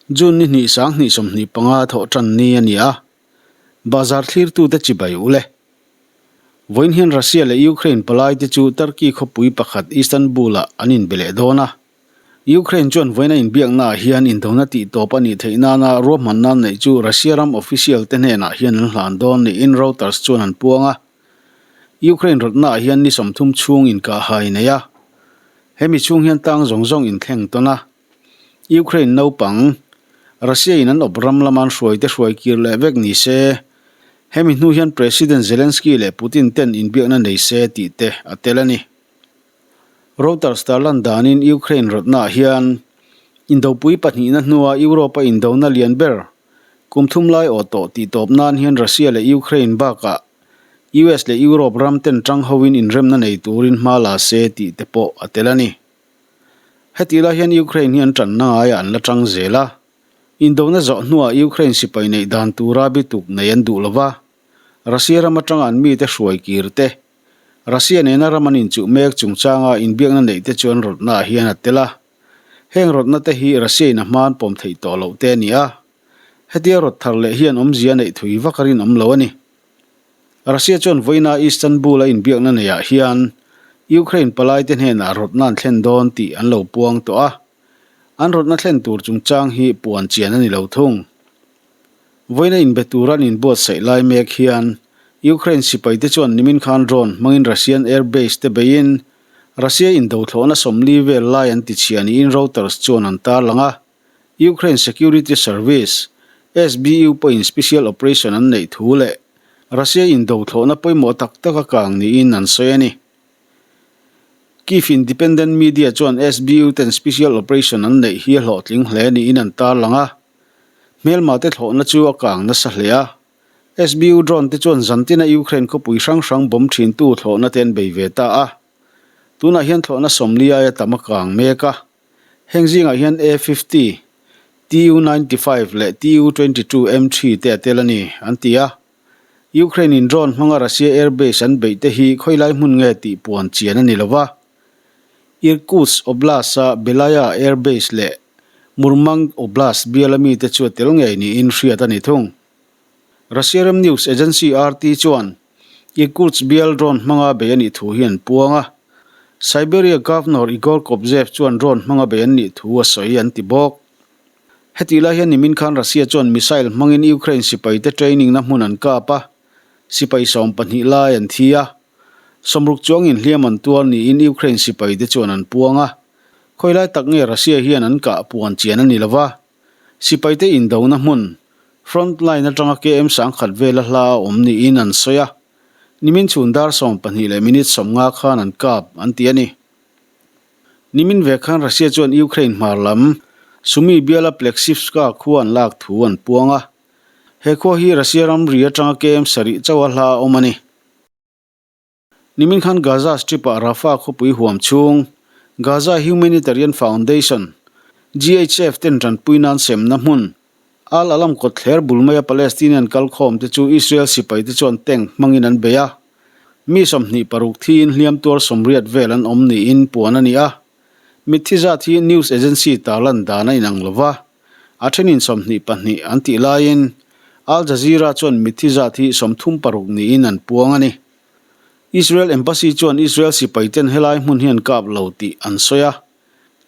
June ni hnih sang hnih 25 thawh tan ni a ni a, Bazar thlirtute chibai u le. Vawiin hian Russia leh Ukraine palaite chu Turkey khawpui pakhat Istanbul-ah an inbe leh dawn a. Ukraine chuan vawiin a inbiaknaah hian indona tihtawp a nih theih nana ruahmanna neih chu Russia ram official te hnenah hian an hlan dawn niin Reuters chuan an puang a. Ukraine rawtnaah hian ni 30 chhung inkahhai nei a. Hemi chhung hian tang zawng zawng inthleng tawn a. Ukraine naupang, Russia in an awp ram lama an hruaite hruai kir leh vek ni se, hemi hnu hian President Zelensky leh Putin ten inbiakna nei se tih te a tel a ni. Reuters tarlan danin Ukraine rawtnaah hian indopui pahnihna hnua Europe-a indona lian ber kum thum lai aw tawh tih tawp nan hian Russia leh Ukraine bakah US leh Europe ram ten tang hoin inremna nei turin hma la se tih te pawh a tel a ni. Hetih lai hian Ukraine hi an tanna ngaiah an la tang zel a. Indona zawh hnuah Ukraine sipai neih dan tura bituk nei an duh lo va, Russia ram atanga an mite hruai kir te, Russia nena ram an inchuh mek chungchanga inbiakna neih te chu an rawtnaah hian a tel a. Heng rawtna te hi Russia in a hmaan pawm theih tawh loh te a ni a. Hetia rawt thar leh hian awmzia neih thui vak a rinawm lo a ni. Russia chuan vawiina Istanbul a inbiakna neiah hian Ukraine palaite hnenah rawtna an thlen dawn tih an lo puang tawh a, an rawtna thlen tur chungchang hi puan chian a ni lo thung. Vawiina inbe tura an inbuatsaih lai mek hian Ukraine sipaite chuan nimin khan drone hmangin Russian air base te beiin Russia indothlawhna 40 vel lai an tichhia niin Reuters chuan an tarlang a. Ukraine Security Service, SBU, pawhin special operation an neih thu leh Russia indothlawhna pawimawh tak tak a kang niin an sawi a ni. Kyiv Independent Media chuan SBU ten special operation an neih hi a hlawhtling hle niin an tarlang a, hmelmate thlawhna chu a kang nasa hle a. SBU drone te chuan zantina Ukraine khawpui hrang hrang bomb thintu thlawhna te an bei ve ta a. Tunah hian thlawhna 40 aia tam a kang mek a. Heng zingah hian A 50, Tu 95 leh Tu 22 M3 te a tel a ni, an ti a. Ukraine in drone hmanga Russia air base an beih te hi khawilai hmun nge tih puan chian a ni lo va. Irkutsk Oblast-a Belaya air base leh Murmansk Oblast biala mite chu a tel ngei niin hriat a ni thung. Russia ram news agency RT chuan Irkutsk bial drone hmanga bei a nih thu hi an puang a. Siberia Governor Igor Kobzev chuan drone hmanga bei an nih thu a sawi an ti bawk. Hetih lai hian nimin khan Russia chuan missile hmangin Ukraine sipaite training na hmun an kap a, sipai 12 lai an thi a. 60 chuangin hliam an tuar niin Ukraine sipaite chuan an puang a. Khawilai tak nge Russia hian an kah puan chian a ni lova. Sipaite indona hmun, front line atanga KM 1000 vela hla a awm niin an sawi a, nimin chhun dar 12 leh minute 50 khan an kap an ti a ni. Nimin ve khan Russia chuan Ukraine hmar lam, Sumy biala Pleksivska khua an lak thu an puang a, he khua hi Russia ramri atanga KM 7 chauha hla a awm a ni. Nimin khan Gaza Strip-ah Rafah khawpui huam chhung, Gaza Humanitarian Foundation, GHF, ten tanpui nan semna hmun, Al Alam kawtthler bul maia Palestinian kalkhawm te chu Israel sipai te chuan tank hmangin an bei a, mi 26 thiin hliam tuar 80 vel an awm niin puan a ni a. Mitthi zat hi news agency tarlan dan a inang lo va, a thenin 22 an tih laiin Al Jazeera chuan mitthi zat hi 36 niin an puang a ni. Israel Embassy chuan Israel sipaiten helai hmun hi an kap lo tih an sawi a.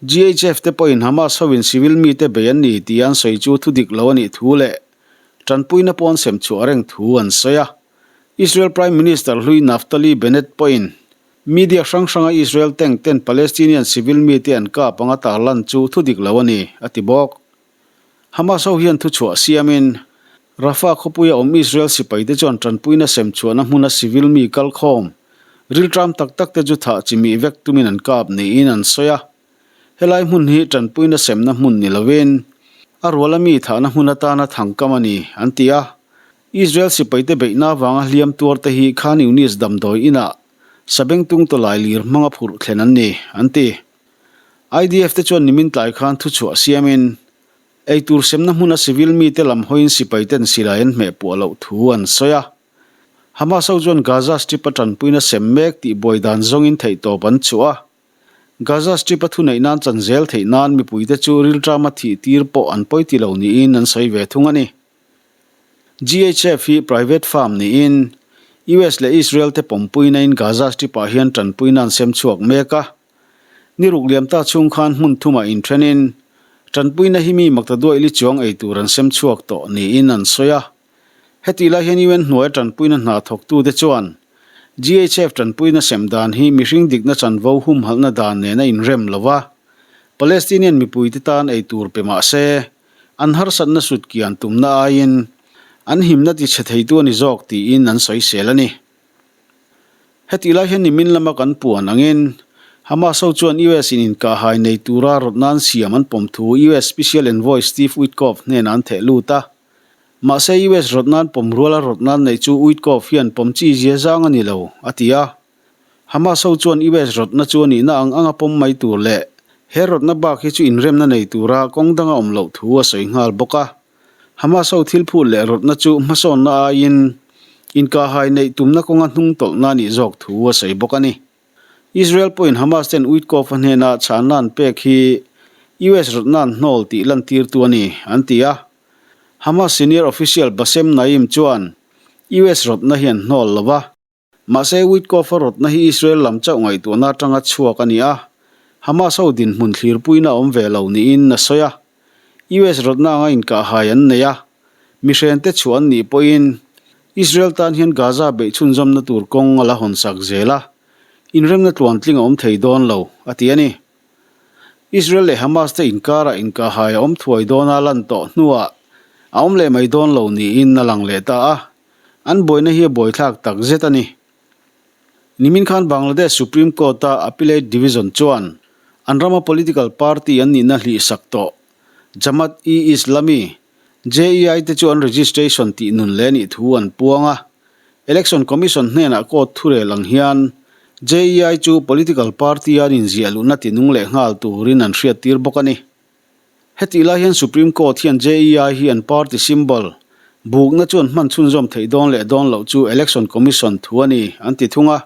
GHF te pawhin Hamas hoin civil mite bei an ni tih an sawi chu thu dik lo a nih thu leh tanpuina pawh an sem chhuah reng thu an sawi a. Israel Prime Minister hlui Naftali Bennett pawhin media hrang hranga Israel tank ten Palestinian civil mite an kap anga tarlan chu thu dik lo a ni, a ti bawk. Hamas ho hian thuchhuah siamin, Rafah khawpuia awm Israel sipaite chuan tanpuina sem chhuahna hmuna civil mi kalkhawm, rilṭam tak tak te chu thah chi mih vek tumin an kap niin an sawi a. Helai hmun hi tanpuina semna hmun ni lovin, a ruala mi thahna hmun atana thangkam a ni, an ti a. Israel sipaite beihna avanga hliam tuar te hi Khan Younis damdawi inah sabengtung tawlai lir hmanga phurh thlen an ni, an ti. IDF te chuan nimin tlai khan thuchhuah siamin, eitur semna hmuna civil mite lam hawiin sipaiten silai an hmeh puah loh thu an sawi a. Hamas ho chuan Gaza Strip a tanpuina sem mek tih buai dan zawngin theihtawp an chhuah a. Gaza Strip-a thuneih nan chan zel theih nan mipuite chu rilṭama thih tir pawh an pawi ti lo niin an sawi ve thung a ni. GHF hi private firm niin US leh Israel te pawmpuina in Gaza Strip-ah hian ṭanpuina an sem chhuak mek a. Ni ruk liam ta chhung khan hmun thumah inṭhenin ṭanpuina hi mi makta duaih li chuang ei tur an sem chhuak tawh niin an sawi a. Hetih lai hian UN hnuaia ṭanpuina hna thawktute chuan GHF ṭanpuina sem dan hi mihring dikna chanvo humhalhna dan nen a inrem lo va, Palestinian mipuite tan ei tur pe mah se, an harsatna sut kian tumna aiin an himna tichhe theitu a ni zawk tiin an sawisel a ni. Hetih lai hian nimin lama kan puan angin Hamas ho chuan US in inkahhai nei tura rawtna an siam an pawm thu US Special Envoy Steve Witkoff hnenah an theh lut a. Mahse US rawtna an pawm ruala rawtna an neih chu Witkoff hian pawm chi zia zang a ni lo, a ti a. Hamas ho chuan US rawtna chu a nihna ang anga pawm mai tur leh he rawtna bak hi chu inremna nei tura kawng danga awm loh thu a sawi nghal bawk a. Hamas ho thil phut leh rawtna chu hmasawnna aiin inkahhai neih tumna kawnga hnung tawlhna a nih zawk thu a sawi bawk a ni. Israel pawhin Hamas ten Witkoff-a hnena chhanna an pek hi US rawtna an hnawl tih lantirtu a ni, an ti a. Hamas senior official Bassem Naim chuan US rawtna hi an hnawl lo va. Mahse, Witkoff-a rawtna hi Israel lam chauh ngaihtuahna atanga chhuak a ni a, Hamas ho dinhmun thlirpuina a awm ve lo niin a sawi a. US rawtna anga inkahhai an nei a, mihrente chhuah an nih pawhin Israel tan hian Gaza beih chhunzawmna tur kawng a la hawnsak zel a, inremna tluantling a awm thei dawn lo, a ti a ni. Israel leh Hamas te inkarah inkahhai a awm thuai dawna lan tawh hnuah a awm leh mai dawn lo niin a lang leh ta a. An buaina hi a buaithlak tak zet a ni. Nimin khan Bangladesh Supreme Court-a Appellate Division chuan an rama political party an nihna hlihsak tawh Jamaat-e-Islami, JEI, te chu an registration tih nun leh nih thu an puang a. Election Commission hnenah court thurel ang hian JEI chu political party-a an inziah luhna tinung leh nghal turin an hriattir bawk a ni. Hetih lai hian Supreme Court hian JEI hi an party symbol, bukna chu an hman chhunzawm theih dawn leh dawn loh chu Election Commission thu a ni, an ti thung a.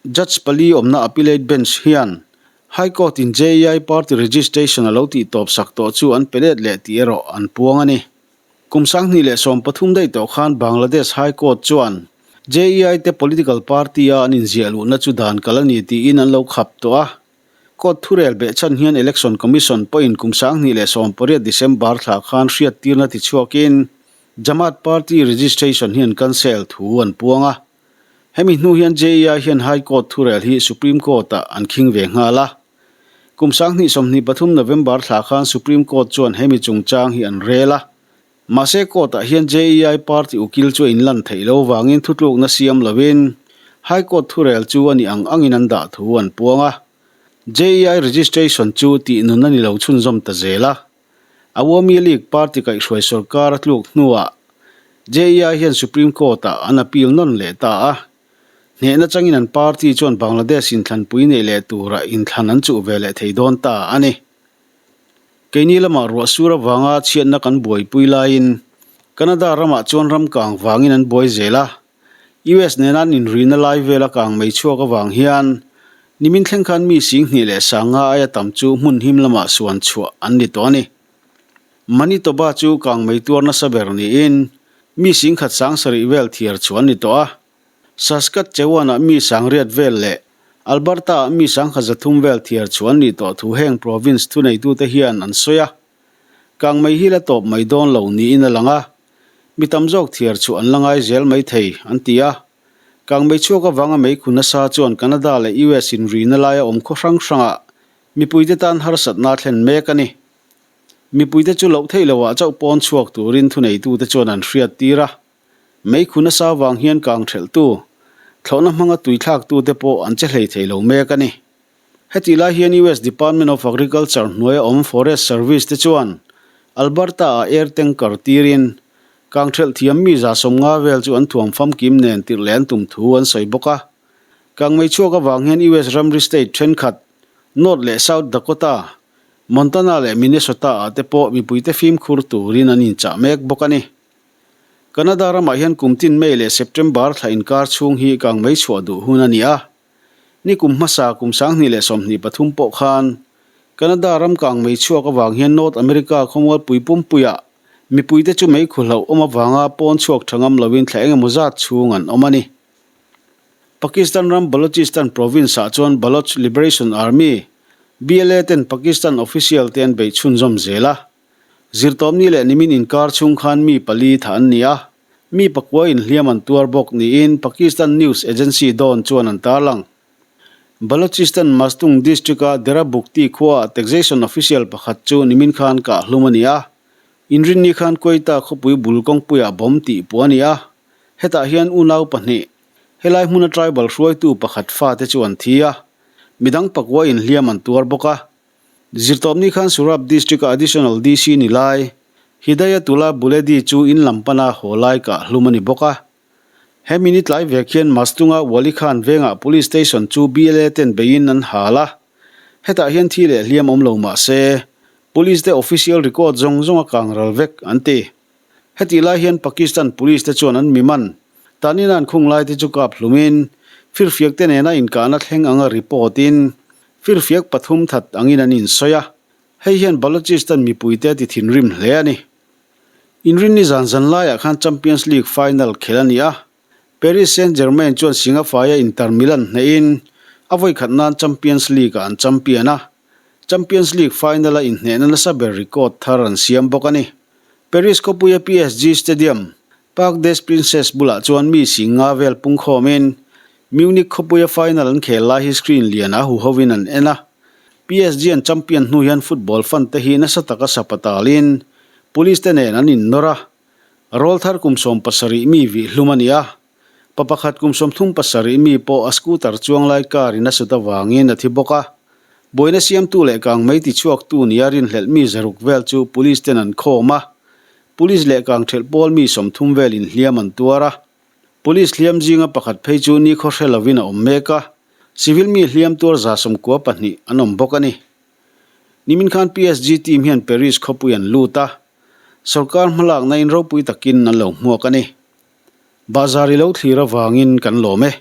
Judge pali awmna Appellate Bench hian High Court in JEI party registration a lo tih tawp sak tawh chu an pe let leh tih erawh an puang a ni. Kum 2013 daih tawh khan Bangladesh High Court chuan JEI te political party a an inziah luhna chu dan kal a ni tiin an lo khap tawh a. Court thurel behchhan hian Election Commission pawhin kum 2018 December thla khan hriattirna tichhuakin Jamaat Party registration hi an cancel thu an puang a. Hemi hnu hian JEI hian High Court thurel hi Supreme Court-ah an khing ve nghal a. Kum 2023 November thla khan Supreme Court chuan hemi chungchang hi an rel a. Mahse court-ah hian JEI party ukil chu a inlan theih lo vangin thutlukna siam lovin High Court thurel chu a nih ang angin an dah thu an puang a. JEI registration chu tih nun a ni lo chhunzawm ta zel a. Awami League party kaihhruai sorkar a tluk hnuah JEI hian Supreme Court-ah an appeal nawn leh ta a. Hnehna changin an party chuan Bangladesh inthlanpui neih leh turah inthlan an chuh ve leh thei dawn ta a ni. Keini lamah ruah sur avanga chhiatna kan buaipui laiin Canada ramah chuan ram kang vangin an buai zel a. US nena an inrihna lai vela kang mei chhuak avang hian nimin thleng khan mi sing hnih leh sanga aia tam chu hmun him lamah suan chhuah an ni tawh a ni. Manitoba chu kang mei tuar nasa ber niin mi sing khat sang sarih vel thiar chhuah an ni tawh a. Saskatchewan-ah mi sangriat vel leh Alberta-ah mi sangkhat zathum vel thiar chhuah an nih tawh thu heng province thuneitute hian an sawi a. Kang mai hi la tawp mai dawn lo niin a lang a, mi tam zawk thiar chhuah an la ngai zel mai thei, an ti a. Kang mei chhuak avanga mei khu nasa chuan Canada leh US inrina laia awm khaw hrang hrangah mipuite tan harsatna a thlen mek a ni. Mipuite chu loh theih loah chauh pawn chhuak turin thuneitute chuan an hriattir a. Mei khu nasa vang hian kang thelhtu, thlawhna hmanga tui thlaktute pawh an che hlei thei lo mek a ni. Hetih lai hian US Department of Agriculture hnuaia awm Forest Service te chuan Alberta-ah air tanker tirin kang thelh thiam mi 150 vel chu an thuam famkim nen tirh leh an tum thu an sawi bawk a. Kang mei chhuak avang hian US ramri state thenkhat, North leh South Dakota, Montana leh Minnesota-ah te pawh mipuite fimkhur turin an inchah mek bawk a ni. Canada ramah hian kum tin May leh September thla inkar chhung hi kang mei chhuah duh hun a ni a. Nikum hmasa kum 2023 pawh khan Canada ram kang mei chhuak avang hian North America khawmualpui pumpuiah mipuite chu mei khu hlauh awm avanga pawn chhuak tha ngam loin thla engemaw zat chhung an awm a ni. Pakistan ram Balochistan province-ah chuan Baloch Liberation Army, BLA, ten Pakistan official te an beih chhunzawm zel a. Zirtawpni leh nimin inkar chhung khan mi pali tha an ni a, mi pakua inhliam an tuar bawk niin Pakistan news agency Dawn chuan an tarlang. Balochistan Mastung district-a Dera Bugti khuaah taxation official pakhat chu nimin khan kah hlum a ni a. Inrinni khan Quetta khawpui bul kawngpuiah bomb tih puh a ni a, hetah hian unau pahnih, helai hmuna tribal hruaitu pakhat fate chu an thi a, midang pakua inhliam an tuar bawk a. Zirtawpni khan Surab District-a Additional DC ni lai, Hidayatullah Buledi chu in lam pana haw lai kah hlum a ni bawk a. He minute lai vek hian Mastunga Wali Khan vengah Police Station chu BLA ten beiin an hal a. Hetah hian thi leh hliam awm lo mah se, Police te official record zawng zawng a kang ral vek, an ti. Hetih lai hian Pakistan Police te chuan an mi man, tanin an khung lai te chu kap hlumin, firfiak te nena inkahna thleng anga report in, Firfiak pathum that angin an insawi a, hei hian Balochistan mipuite a ti thinrim hle a ni. Inrinni zan zan laiah khan Champions League final khelh a ni a, Paris Saint-Germain chuan Singafaia Inter Milan hnehin a vawikhat nan Champions League-ah an champion a, Champions League final-a inhnehna nasa ber record thar an siam bawk a ni. Paris khawpuia PSG Stadium, Parc des Princes bulah chuan mi sing nga vel pungkhawmin Munich khawpuia final an khel lai hi screen lian a huhovin an en a. PSG an champion hnu hian football fan te hi nasa taka sapatalin police te nen an innawr a. Rawlthar kum 70 mi vih hlum a ni a. Pa pakhat kum 37 mi pawh a scooter chuang lai car in a sut avangin a thi bawk a. Buaina siamtu leh kang mei tichhuaktu nia rinhlelh mi zaruk vel chu police ten an khawm a. Police leh kang thelh pawl mi 30 velin hliam an tuar a. Police hliam zinga pakhat phei chu nikhaw hre lovin a awm mek a, civil mi hliam tuar 92 an awm bawk a ni. Nimin khan PSG team hian Paris khawpui an lut a, sorkar hmalakna in ropui takin an lo hmuak a ni. Bahzar i lo thlir avangin kan lawm e.